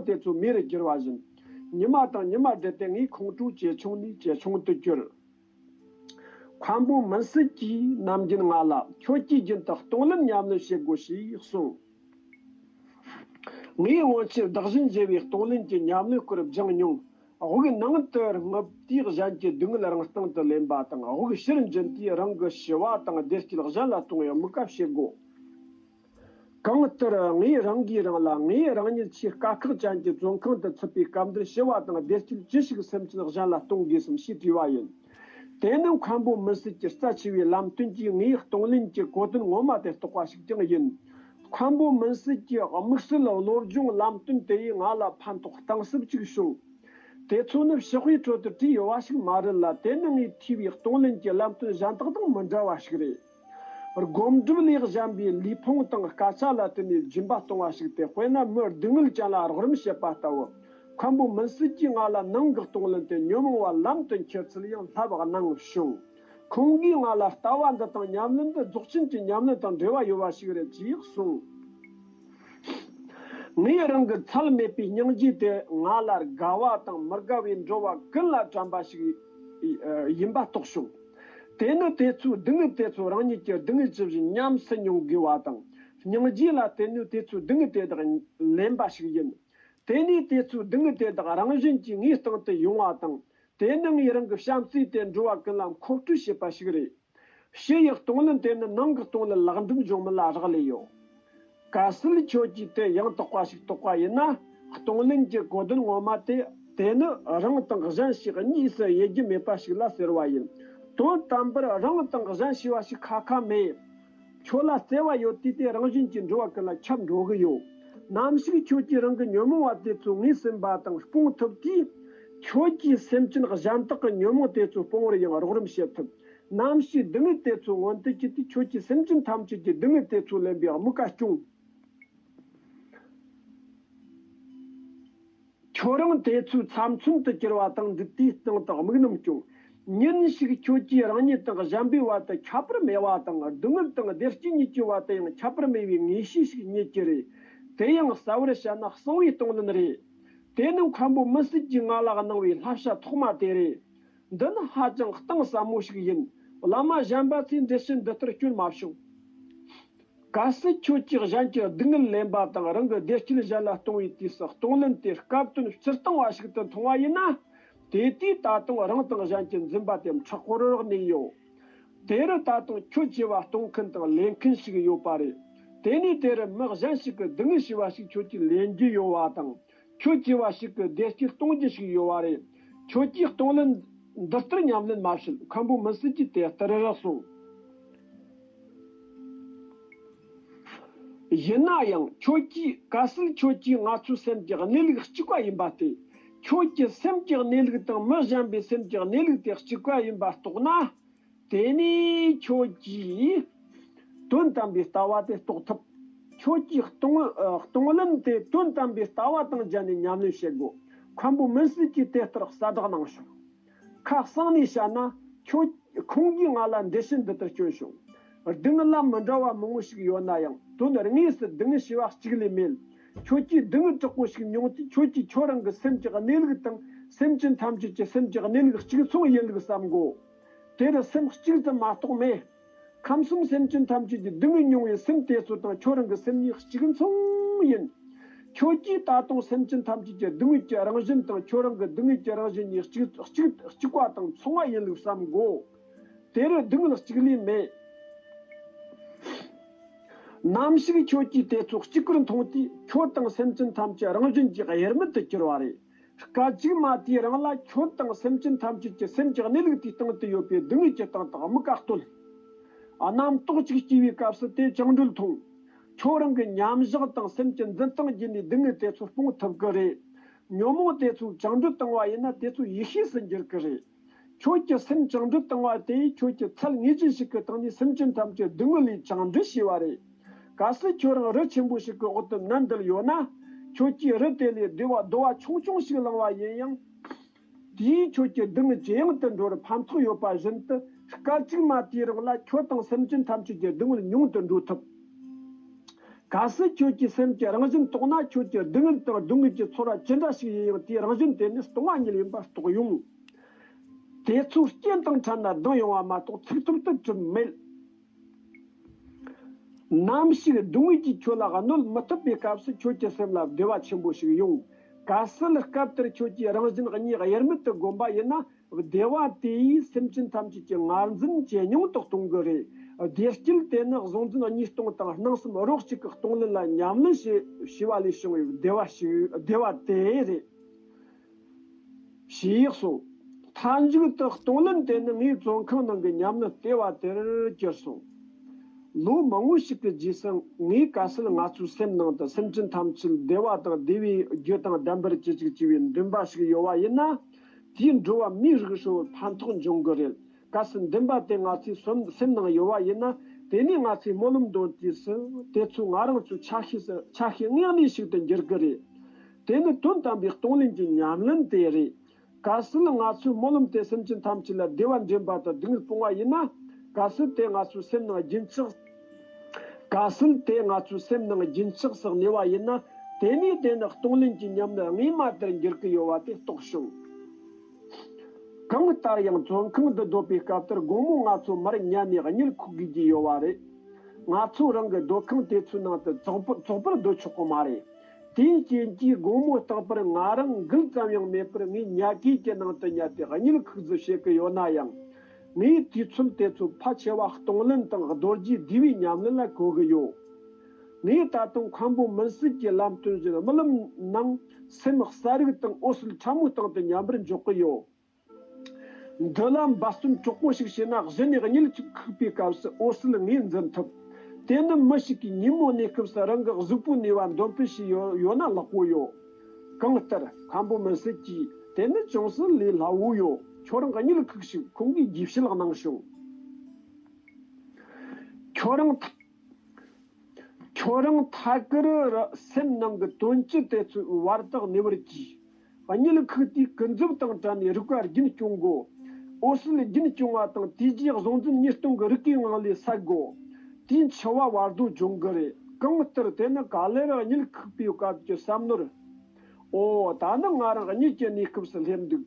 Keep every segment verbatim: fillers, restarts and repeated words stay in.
དེ་ཚོ་མེ་རུ་བསྒྱུར་བ་བཞིན། ཉི་མ་དང་ཉི་མ་བསྒྲིལ་ཏེ་ངའི་ཁོང་ཁྲོ་ཇེ་ཆུང་ནས་ཇེ་ཆུང་དུ་གྱུར། མཁན་པོ་མུན་སེལ་གྱིས་ནམ་རྒྱུན་ང་ལ་ཁྱོད་ཀྱིས་རྒྱུན་དུ་གཏོང་ལེན་ཉམས་ལེན་བྱེད་དགོས་ཞེས་གསུངས། ངས་སྔོན་ཆད་བདག་གཞན་བརྗེ་བའི་གཏོང་ལེན་གྱི་ཉམས་ལེན་སྐོར་སྦྱངས་མྱོང་། དབུགས་ནང་དུ་རྔུབ་དུས་གཞན་གྱི་སྡུག་བསྔལ་རང་སྟེང་དུ་ལེན་པ་དང་། དབུགས་ཕྱིར་འབྱིན་དུས་རང་གི་ཞི་བ་དང་བདེ་སྐྱིད་གཞན་ལ་གཏོང་བའི་དམིགས་པ་བྱེད་དགོས། གང་ལྟར་ངས་རང་གིས་རང་ལ་ངའི་རང་ཉིད་ཆེས་དཀའ་ཁག་ཅན་གྱི་བཙོན་ཁང་དུ་ཚུད་པའི་སྐབས་འདིར་ཞི་བ་དང་བདེ་སྐྱིད་ཅི་ཞིག་སེམས་ཅན་གཞན་ལ་གཏོང་དགོས་སམ་ཞེས་དྲིས་པ་ཡིན། དེ་ནི་མཁན་པོ་མུན་སེལ་གྱི་རྩ་ཆེ་བའི་ལམ་སྟོན་གྱིས་ངའི་གཏོང་ལེན་གྱི་གོ་དོན་ངོ་མ་དེ་རྟོགས་པ་ཞིག་ཀྱང་ཡིན། མཁན་པོ་མུན་སེལ་གྱི་དམིགས་བསལ་བློ་སྦྱོང་ལམ་སྟོན་དེ་ཡིས་ང་ལ་ཕན་ཐོགས་གཏིང་ཟབ་ཅིག་བྱུང་། དེ་ཚོ་ནི་ཕྱག་དཔེའི་ཁྲོད་དུ་བྲིས་ཡོད་པ་ཞིག་མ་རེད་ལ། དེ་ནི་ངས་ཐོས་པའི་གཏོང་ལེན་གྱི་ལམ་སྟོན་གཞན་དག་དང་མི་འདྲ་བ་ཞིག་རེད། སྒོམ་སྒྲུབ་ལས་གཞན་པའི་ལུས་ཕུང་དང་སྐད་ཆ་ལ་བརྟེན་ནས་སྦྱིན་པ་གཏོང་བ་ཞིག་སྟེ། དཔེར་ན་མི་སྡུག་བསྔལ་ཅན་ལ་རོགས་རམ་བྱེད་པ་ལྟ་བུ། མཁན་པོ་མུན་སེལ་གྱིས་ང་ལ་ནང་གི་གཏོང་ལེན་དེ་ཉོན་མོངས་པ་ལམ་དུ་འཁྱེར་ཚུལ་ཡང་བསླབ་གནང་བྱུང་། ཁོང་གིས་ང་ལ་ལྟ་བ་འདི་དང་ཉམས་ལེན་འདི་རྫོགས་ཆེན་གྱི་ཉམས་ལེན་དང་འབྲེལ་བ་ཡོད་པ་ཞིག་རེད་ཅེས་གསུངས། ངས་རང་གི་ཚད་མེད་པའི་སྙིང་རྗེ་དེ་ང་ལ་དགའ་བ་དང་མི་དགའ་བའི་འགྲོ་བ་ཀུན་ལ་དྲན་པ་ཞིག་ཡིན་པ་རྟོགས་བྱུང་། དེ་ནི་དེ་ཚོའི་སྡུག་བསྔལ་དེ་ཚོ་རང་ཉིད་ཀྱི་སྡུག་བསྔལ་ཇི་བཞིན་ཉམས་སུ་མྱོང་དགོས་པ་དང་། སྙིང་རྗེ་ལ་བརྟེན་ནས་དེ་ཚོའི་སྡུག་བསྔལ་དེ་དག་ལེན་པ་ཞིག་ཡིན། དེ་ནས་དེ་ཚོའི་སྡུག་བསྔལ་དེ་དག་རང་བཞིན་གྱིས་ངའི་སྟེང་དུ་ཡོང་བ་དང་། དེ་ནི་ངས་རང་གི་བྱམས་བརྩེ་དེ་འགྲོ་བ་ཀུན་ལ་མཁོ་སྤྲོད་བྱེད་པ་ཞིག་རེད། ཕྱི་ཡི་གཏོང་ལེན་དེ་ནི་ནང་གི་གཏོང་ལེན་ལེགས་འགྲུབ་འབྱུང་མིན་ལ་རག་ལས་ཡོད། གལ་སྲིད་ཁྱོད་ཀྱིས་དེ་ཡང་དག་པ་ཞིག་རྟོགས་པ་ཡིན་ན། གཏོང་ལེན་གྱི་གོ་དོན་ངོ་མ་དེ། དེ་ནི་རང་དང་གཞན་ཞེས་གཉིས་སུ་དབྱེ་རྒྱུ་མེད་པ་ཞིག་ལ་ཟེར་བ་ཡིན། དོན་དམ་པར་རང་དང་གཞན་ཞེས་པ་ཞིག་ཁ་ཁ་མེད། ཁྱོད་ལ་བརྩེ་བ་ཡོད་དུས་དེ་རང་བཞིན་གྱིས་འགྲོ་བ་ཀུན་ལ་ཁྱབ་འགྲོ་གི་ཡོད། ནམ་ཞིག་ཁྱོད་ཀྱིས་རང་གི་ཉོན་མོངས་པ་དེ་ཚོ་ངོས་ཟིན་པ་དང་སྤོང་ཐུབ་དུས། ཁྱོད་ཀྱིས་སེམས་ཅན་གཞན་དག་གི་ཉོན་མོངས་དེ་ཚོ་སྤོང་བར་ཡང་རོགས་རམ་བྱེད་ཐུབ། ནམ་ཞིག་སྡུག་བསྔལ་དེ་ཚོ་མངོན་དུ་གྱུར་དུས། ཁྱོད་ཀྱིས་སེམས་ཅན་ཐམས་ཅད་ཀྱི་སྡུག་བསྔལ་དེ་ཚོ་ལེན་པའི་དམིགས་པ་སྐྱོང་། ཁྱོད་རང་དེ་ཚོའི་ཚབ་མཚོན་དུ་གྱུར་པ་དང་འདུས་ཏེ་སྟེང་དུ་དམིགས་རྣམ་སྐྱོང་། ཉིན་ཞིག་ཁྱོད་ཀྱིས་རང་ཉིད་དང་གཞན་པའི་བར་དུ་ཁྱད་པར་མེད་པ་དང་། སྡུག་བསྔལ་དང་བདེ་སྐྱིད་གཉིས་ཀྱི་བར་དུ་ཡང་ཁྱད་པར་མེད་པའི་ངེས་ཤེས་ཤིག་རྙེད་ཀྱི་རེད། དེ་ཡང་གསལ་བོར་བཤད་ན་གསང་བའི་གཏོང་ལེན་རེད། དེ་ནི་མཁན་པོ་མུན་སེལ་གྱིས་ང་ལ་གནང་བའི་བསླབ་བྱ་ཐོག་མ་དེ་རེད། འདི་ནི་ཧ་ཅང་གཏིང་ཟབ་མོ་ཞིག་ཡིན། བླ་མ་གཞན་པ་ཚོས་འགྲེལ་བཤད་འདི་ལྟར་སྐྱོན་མ་བྱུང་། གལ་སྲིད་ཁྱོད་ཀྱིས་གཞན་གྱི་སྡུག་བསྔལ་ལེན་པ་དང་། རང་གི་བདེ་སྐྱིད་གཞན་ལ་གཏོང་བའི་དུས་སུ་གཏོང་ལེན་དེ་སྐབས་དོན་སྤྱིར་བཏང་བ་ཞིག་ཏུ་མཐོང་བ་ཡིན་ན། དེ་དུས་ད་དུང་རང་དང་གཞན་གྱི་འཛིན་པ་དེ་མཁྲེགས་པོར་རག་ནས་ཡོད། དེ་རུ་ད་དུང་ཁྱོད་ཅེས་པ་གཏོང་མཁན་དང་ལེན་མཁན་ཞིག་ཡོད་པ་རེད། དེ་ནས་དེ་རུ་མི་གཞན་ཞིག་གིས་སྡུག་བསྔལ་ཞེས་པ་ཞིག་ཁྱོད་ཀྱིས་ལེན་རྒྱུ་ཡོད་པ་དང་། ཁྱོད་ཅེས་པ་ཞིག་གིས་བདེ་སྐྱིད་གཏོང་རྒྱུ་ཞིག་ཡོད་པ་རེད། ཁྱོད་ཀྱིས་གཏོང་ལེན་འདི་ལྟར་ཉམས་ལེན་མ་བྱེད། མཁན་པོ་མུན་སེལ་གྱིས་དེ་ལྟར་རེ་གསུངས། ཡིན་ན་ཡང་ཁྱོད་ཀྱིས། གལ་སྲིད་ཁྱོད་ཀྱིས་ང་ཚོའི་སེམས་ཀྱི་གནས་ལུགས་གཅིག་པ་ཡིན་པ་སྟེ། ཁྱོད་ཀྱི་སེམས་ཀྱི་གནས་ལུགས་དང་མི་གཞན་པའི་སེམས་ཀྱི་གནས་ལུགས་དེ་གཅིག་པ་ཡིན་པ་རྟོགས་ན། དེ་ནས་ཁྱོད་ཀྱིས་དོན་དམ་པའི་ལྟ་བ་དེ་རྟོགས་ཐུབ། ཁྱོད་ཀྱིས་གཏོང་ཨ། གཏོང་ལེན་དེ་དོན་དམ་པའི་ལྟ་བ་དང་སྦྱར་ནས་ཉམས་ལེན་བྱེད་དགོས། མཁན་པོ་མུན་སེལ་གྱིས་དེ་ལྟར་གསལ་བསྒྲགས་གནང་བྱུང་། ཁ་གསང་ནས་བཤད་ན། ཁྱོད། ཁོང་གིས་ང་ལ་འགྲེལ་བཤད་འདི་ལྟར་བསྐྱོན་བྱུང་། སྡུག་བསྔལ་ལ་མི་འདྲ་བ་མང་པོ་ཞིག་ཡོད་ན་ཡང་། དོན་དངོས་སུ་སྡུག་བསྔལ་ཞེས་པ་གཅིག་ལས་མེད། ཁྱོད་ཀྱིས་སྡུག་བསྔལ་དྲག་པོ་ཞིག་མྱོང་དུས། ཁྱོད་ཀྱིས་ཁྱོད་རང་གི་སེམས་ཀྱི་གནས་ལུགས་དང་། སེམས་ཅན་ཐམས་ཅད་ཀྱི་སེམས་ཀྱི་གནས་ལུགས་གཅིག་མཚུངས་ཡིན་ལུགས་བསམ་དགོས། དེར་སེམས་གཅིག་ཙམ་མ་གཏོགས་མེད། ཁམས་གསུམ་སེམས་ཅན་ཐམས་ཅད་ཀྱི་སྡུག་བསྔལ་མྱོང་བའི་སེམས་དེ་ཚོ་དང་ཁྱོད་རང་གི་སེམས་གཉིས་གཅིག་མཚུངས་ཡིན། ཁྱོད་ཀྱིས་ད་དུང་སེམས་ཅན་ཐམས་ཅད་ཀྱི་སྡུག་བསྔལ་གྱི་རང་བཞིན་དང་ཁྱོད་རང་གི་སྡུག་བསྔལ་གྱི་རང་བཞིན་གཉིས་གཅིག་གཅིག་གཅིག་པ་དང་མཚུངས་པ་ཡིན་ལུགས་བསམ་དགོས། དེར་སྡུག་བསྔལ་གཅིག་ལས་མེད། ནམ་ཞིག་ཁྱོད་ཀྱིས་དེ་ཚོ་གཅིག་པར་མཐོང་དུས། ཁྱོད་དང་སེམས་ཅན་ཐམས་ཅད་རང་བཞིན་གྱིས་དབྱེར་མེད་དུ་གྱུར་པ་རེད། སྐད་ཅིག་མ་དེའི་རིང་ལ་ཁྱོད་དང་སེམས་ཅན་ཐམས་ཅད་ཀྱི་སེམས་ཀྱི་གནས་ལུགས་དེའི་སྟེང་དུ་ཡོད་པའི་སྡུག་བསྔལ་གྱི་སྟེང་དུ་དམིགས་པ་གཏོད། རྣམ་རྟོག་ཅིག་སྐྱེ་བའི་སྐབས་སུ་དེ་བཅིངས་འགྲོལ་ཐོངས། ཁྱོད་རང་གི་མཉམ་བཞག་དང་སེམས་ཀྱི་འཛིན་སྟངས་བརྒྱུད་ནས་སྡུག་བསྔལ་དེ་ཚོ་སྤོང་ཐུབ་ཀྱི་རེད། ཉོན་མོངས་དེ་ཚོ་བཅིངས་འགྲོལ་བཏང་བ་ཡིན་ན། དེ་ཚོ་ཡེ་ཤེས་སུ་འགྱུར་གྱི་རེད། ཁྱོད་ཀྱི་སེམས་བཅིངས་འགྲོལ་བཏང་བ་དེ་ཡིས་ཁྱོད་ཀྱི་ཚད་ངེས་ཅན་ཞིག་གི་སྟེང་ནས་སེམས་ཅན་ཐམས་ཅད་སྡུག་བསྔལ་ལས་བཅིངས་འགྲོལ་བྱས་པ་རེད། གལ་སྲིད་ཁྱོད་རང་རི་ཆེན་པོ་ཞིག་གི་འོག་ཏུ་མནན་བསྡད་ཡོད་ན། ཁྱོད་ཀྱིས་རི་དེ་ལས་རྡོ་བ་རྡོ་བ་ཆུང་ཆུང་ཞིག་བླངས་པ་ཡིན་ཡང་། དེས་ཁྱོད་ཀྱི་སྡུག་བསྔལ་ཇེ་ཡང་དུ་འགྲོ་བར་ཕན་ཐོགས་ཡོད་པ་བཞིན་དུ། སྐད་ཅིག་མ་དེའི་རིང་ལ་ཁྱོད་དང་སེམས་ཅན་ཐམས་ཅད་ཀྱི་སྡུག་བསྔལ་ཉུང་དུ་འགྲོ་ཐུབ། གལ་སྲིད་ཁྱོད་ཀྱི་སེམས་ཀྱི་རང་བཞིན་རྟོགས་ན། ཁྱོད་ཀྱི་སྡུག་བསྔལ་དང་སྡུག་བསྔལ་གྱི་ཚོར་བ་ཅི་འདྲ་ཞིག་ཡིན་ཡང་། དེའི་རང་བཞིན་དེ་ནི་སྟོང་བ་ཉིད་ཡིན་པ་རྟོགས་ཡོང་། དེ་ཚོ་རྐྱེན་དང་ཕྲད་ན་ལྡང་ཡོང་བ་མ་གཏོགས་ཚིག་ཐོག་ཏུ་གྲུབ་མེད། ནམ་ཞིག་སྡུག་བསྔལ་གྱིས་ཁྱོད་ལ་གནོད་མི་ཐུབ་པའི་སྐབས་སུ། ཁྱོད་ཀྱི་སེམས་ལ་བདེ་བ་ཆེན་པོ་ཞིག་ཡོང་། གལ་སྲིད་སྐབས་དེར་ཁྱོད་ཀྱིས་རང་བཞིན་གཉིས་དབྱེར་མེད་དུ་བསྒོམས་པ་ཡིན་ན། བདེ་བ་དེ་ཡིས་སེམས་ཅན་ཐམས་ཅད་ཀྱི་ངར་འཛིན་ཇེ་ཉུང་དུ་གཏོང་གི་རེད། བདེ་སྐྱིད་དེ་ནི་གཟུང་འཛིན་གཉིས་སྟོང་དང་སྣང་སེམས་རོ་གཅིག་གི་གཏོང་ལེན་ལ་ཉམས་ལེན་བྱེད་བྱས་པ་ལས་བྱུང་བའི་བདེ་བ་ཞིག་བདེ་བ་དེ་རེད། ཞེས་གསུངས། མཐའ་མཇུག་ཏུ་གཏོང་ལེན་དེ་ནི་ངའི་བཙོན་ཁང་ནང་གི་ཉམས་ལེན་ལྟེ་བ་དེར་གྱུར་སོང་། ལོ་མང་བོ་ཞིག་གི་རྗེས་སུ། ངས་གལ་སྲིད་ང་ཚོའི་སེམས་ནང་དུ་སེམས་ཅན་ཐམས་ཅད་བདེ་བ་དང་བདེ་བའི་རྒྱུ་དང་ལྡན་པར་གྱུར་ཅིག་ཅེས་པའི་འདུན་པ་ཞིག་ཡོད་པ་ཡིན་ན། དེའི་འགྲོ་བ་མིའི་རིགས་ཧྲིལ་བོར་ཕན་ཐོགས་འབྱུང་གི་རེད། གལ་སྲིད་འདུན་པ་དེ་ང་ཚོའི་སེམས་སེམས་ནང་ཡོད་པ་ཡིན་ན། དེ་ནས་ང་ཚོས་སྨོན་ལམ་འདོན་དུས་སུ། དེ་ཚོ་ང་རང་ཚོའི་ཆ་ཤས་སུ་ཆ་ཤས་དངོས་གནས་ཤིག་ཏུ་འགྱུར་གི་རེད། དེ་ནི་དོན་དམ་པའི་གཏོང་ལེན་གྱི་ཉམས་ལེན་དེ་རེད། གལ་སྲིད་ང་ཚོས་སྨོན་ལམ་དེ་སེམས་ཅན་ཐམས་ཅད་ལ་བདེ་བ་འདྲེན་པ་དང་སྡུག་བསྔལ་སྤོང་བ་ཡིན་ན། གལ་སྲིད་དེ་ང་ཚོའི་སེམས་ནང་རྒྱུན་ཆགས། གལ་སྲིད་དེ་ང་ཚོའི་སེམས་ནང་རྒྱུན་ཆགས་སུ་གནས་པ་ཡིན་ན། དེ་ནས་དེ་ནི་གཏོང་ལེན་གྱི་ཉམས་ལེན་དངོས་མ་དེར་འགྱུར་གྱི་ཡོད་པ་དེ་རྟོགས་བྱུང་། གང་ལྟར་ཡང་བཙོན་ཁང་འདི་སྡོད་པའི་སྐབས་དེར་དགོང་མོ་ང་ཚོ་མར་ཉལ་ནས་གཉིད་ཁུག་དགོས་ཀྱི་ཡོད་པ་རེད། ང་ཚོ་རང་གི་སྡོད་ཁང་དེ་ཚོའི་ནང་དུ་བཙོག་པ་བཙོག་པར་སྡོད་ཆོག་གི་མ་རེད། དེའི་རྐྱེན་གྱིས་དགོང་མོ་རྟག་པར་ང་རང་འགུལ་ཙམ་ཡང་མེད་པར་ངའི་ཉལ་གོས་ཀྱི་ནང་དུ་ཉལ་ཏེ་གཉིད་ཁུག་ཙམ་བྱེད་ཀྱི་ཡོད་ན་ཡང་། ངས་དུས་ཚོད་དེ་ཚོ་ཕལ་ཆེ་བ་གཏོང་ལེན་དང་རྡོ་རྗེ་བསྡུས་པའི་ཉམས་ལེན་ལ་གོ་གི་ཡོད། ངས་ད་དུང་མཁན་པོ་མུན་སེལ་གྱི་ལམ་སྟོན་བཞིན་རྨི་ལམ་ནང་སེམས་གསལ་རིག་དང་འོད་གསལ་ཕྲ་མོའི་སྟེང་དུ་ཉམས་པར་འཇོག་གི་ཡོད། འདི་ལ་འབད་བརྩོན་དྲག་པོ་ཞིག་བྱས་ན་གཞི་ནས་གཉིད་ཅིག་ཁུག་པའི་སྐབས་སུ་འོད་གསལ་ངོས་འཛིན་ཐུབ། དེ་ནི་མི་ཞིག་གིས་ཉིན་མོ་གནས་སྐབས་སུ་རང་གི་གཟུགས་པོའི་ནུས་པ་འདོན་སྤེལ་བྱས་ཡོད་ཡོད་ན་ལེགས་པོ་ཡོད། གང་ལྟར་མཁན་པོ་མུན་སེལ་གྱིས་དེ་ནི་ཅུང་ཟད་ལས་སླ་བོ་ཡོད། ཁྱོད་རང་གཉིད་ཁུག་ཞིག་ཁོང་གིས་རྒྱས་བཤད་གནང་བྱུང་། ཁྱོད་རང་ཐ། ཁྱོད་རང་ཐད་ཀར་སེམས་ནང་གི་དོན་སྤྱི་དེ་ཚོའི་བར་དག་གནས་པར་གྱིས། གཉིད་ཁུག་དུས་ཀུན་རྫོབ་དང་བྲལ་ནས་རིག་པ་རྒྱུན་སྐྱོང་དགོས། འོད་གསལ་རྒྱུན་སྐྱོང་བ་དང་དེའི་རྗེས་གཟུང་འཛིན་གཉིས་སྟོང་གི་རིག་པའི་ངང་ལས་སད་དགོས། དེས་འཆི་བ་བར་དོ་འབྱུང་གི་རེད། གང་ལྟར་དེ་ནི་ག་ལེར་གཉིད་ཁུག་པའི་སྐབས་ཀྱི་བསམ་ནོར། ཨོ། ད་ནི་ང་རང་གཉིད་ཀྱི་གནས་སྐབས་སུ་སླེབས་འདུག་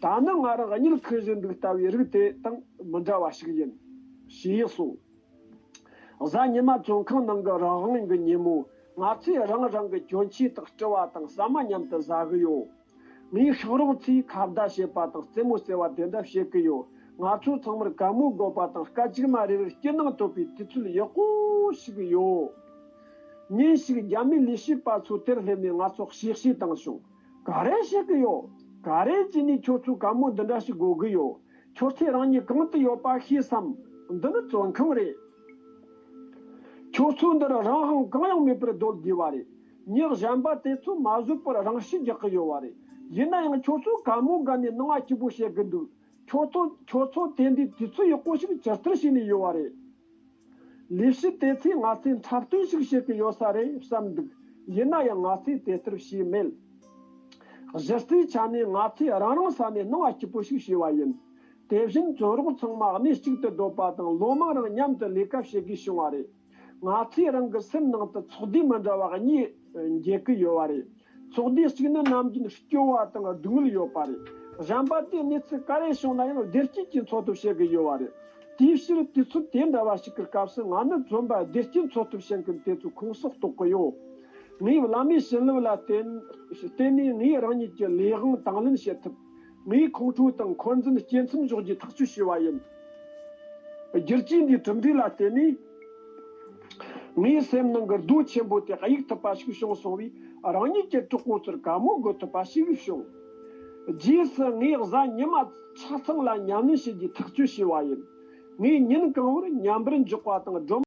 ད་ནི་ང་རང་གཉིད་ཁུག་བཞིན་འདུག་ལྟ་བུའི་རིགས་དེ་དང་མི་འདྲ་བ་ཞིག་ཡིན། ཞེས་གསུངས། གཟའ་ཉི་མ་བཙོན་ཁང་ནང་གི་རང་དབང་གི་ཉིན་མོ། ང་ཚོས་རང་རང་གི་གྱོན་ཆས་དང་སྤྲུ་བ་དང་ཟ་མ་མཉམ་དུ་ཟ་གི་ཡོད། ངས་ཤག་རོགས་ཚོས་ཁ་བརྡ་བྱེད་པ་དང་རྩེད་མོ་རྩེ་བ་དེ་འདྲ་བྱེད་ཀྱི་ཡོད། ང་ཚོ་ཚང་མར་གད་མོ་དགོད་པ་དང་སྐད་ཅིག་མ་རེ་རེར་སྐྱིད་སྣང་དོད་པའི་དུས་ཚོད་ཡག་པོ་ཞིག་ཡོད། ཉིན་ཞིག་རྒྱ་མིའི་ལས་བྱེད་པ་ཚོ་དེར་སླེབས་ནས་ང་ཚོར་གཤེ་གཤེ་བཏང་བྱུང་། ག་རེ་བྱེད་ཀྱི་ཡོད། ག་རེ་བྱས་ནས་ཁྱོད་ཚོས་གད་མོ་འདི་འདྲ་ཞིག་དགོད་ཀྱི་ཡོད། ཁྱོད་ཚོས་རང་ཉིད་གང་དུ་ཡོད་པ་ཤེས་སམ། འདི་ནི་བཙོན་ཁང་རེད། ཁྱོད་ཚོ་འདིར་རང་དབང་གང་ཡང་མེད་པར་སྡོད་དགོས་པ་རེད། མི་གཞན་པ་དེ་ཚོ་མ་བཟོད་པར་རང་ཤི་རྒྱག་གི་ཡོད་པ་རེད། ཡིན་ན་ཡང་ཁྱོད་ཚོས་གད་མོ་བགད་ནས་སྣང་བ་སྐྱིད་པོ་བྱེད་ཀྱི་འདུག་ཁྱོད་ཚོ་ཁྱོད་ཚོ་དེ་འདྲའི་དུས་ཚོད་ཡག་པོ་ཞིག་ཇི་ལྟར་བྱས་ནས་ཡོད་པ་རེད། ལས་བྱེད་དེ་ཚོས་ང་ཚོས་འཁྲབ་སྟོན་ཞིག་བྱེད་ཀྱི་ཡོད་ས་རེད་བསམ་འདུག་ཡིན་ན་ཡང་ང་ཚོས་དེ་ལྟར་བྱས་མེད། གཞི་རྩའི་ཆ་ནས་ང་ཚོས་རང་རང་ས་ནས་སྣང་བ་སྐྱིད་པོ་ཞིག་བྱས་པ་ཡིན། དེ་བཞིན་བཙོན་རོགས་ཚང་མ་གནས་གཅིག་ཏུ་སྡོད་པ་དང་ལོ་མང་རིང་མཉམ་དུ་ལས་ཀ་བྱེད་དགོས་བྱུང་བ་རེད། ང་ཚོས་རང་གི་སེམས་ནང་དུ་ཚོགས་སྡེ་མི་འདྲ་བ་གཉིས་འགྱེད་ཀྱི་ཡོད་པ་རེད། ཚོགས་སྡེ་གཅིག་ནི་ནམ་རྒྱུན་སྐྱོ་བ་དང་སྡུག་བསྔལ་ཡོད་པ་རེད། གཞན་པ་དེ་གནས་ཚུལ་ག་རེ་བྱུང་ན་ཡང་བདེ་སྐྱིད་ཀྱི་འཚོ་ཐབས་བྱེད་ཀྱི་ཡོད་པ་རེད། དེའི་ཕྱིར་དུས་ཚོད་དེ་འདྲ་བ་ཞིག་གི་སྐབས་སུ་ང་ནི་བཙོན་པ་བདེ་སྐྱིད་འཚོ་ཐབས་བྱེད་མཁན་དེ་ཚོའི་ཁོངས་སུ་གཏོགས་ཀྱི་ཡོད། ངས་བླ་མའི་བྱིན་རླབས་ལ་བརྟེན་བརྟེན་ནས་ངས་རང་ཉིད་ཀྱི་ལས་དབང་དང་ལེན་བྱེད་ཐུབ། ངས་ཁོང་ཁྲོ་དང་འཁོན་འཛིན་སྐྱེ་མཚམས་འཇོག་རྒྱུའི་ཐག་གཅོད་བྱས་པ་ཡིན། བསྒྱུར་བཅོས་འདིའི་གྲུབ་འབྲས་ལ་བརྟེན་ནས། ངའི་སེམས་ནང་གི་རྡོ་ཆེན་པོ་དེ་གཡུག་ཐུབ་པ་ཞིག་བྱུང་སོང་བས། རང་ཉིད་ཀྱི་གྲོགས་པོ་ཚོར་གད་མོ་དགོད་ཐུབ་པ་ཞིག་བྱུང་། རྗེས་སུ་ངས་གཟའ་ཉི་མ་ཆ་ཚང་ལ་ཉམས་ལེན་བྱེད་རྒྱུའི་ཐག་གཅོད་བྱས་པ་ཡིན། ངས་ཉིན་གང་བོར་ཉམས་པར་འཇོག་པ་དང་སྒྲོམ།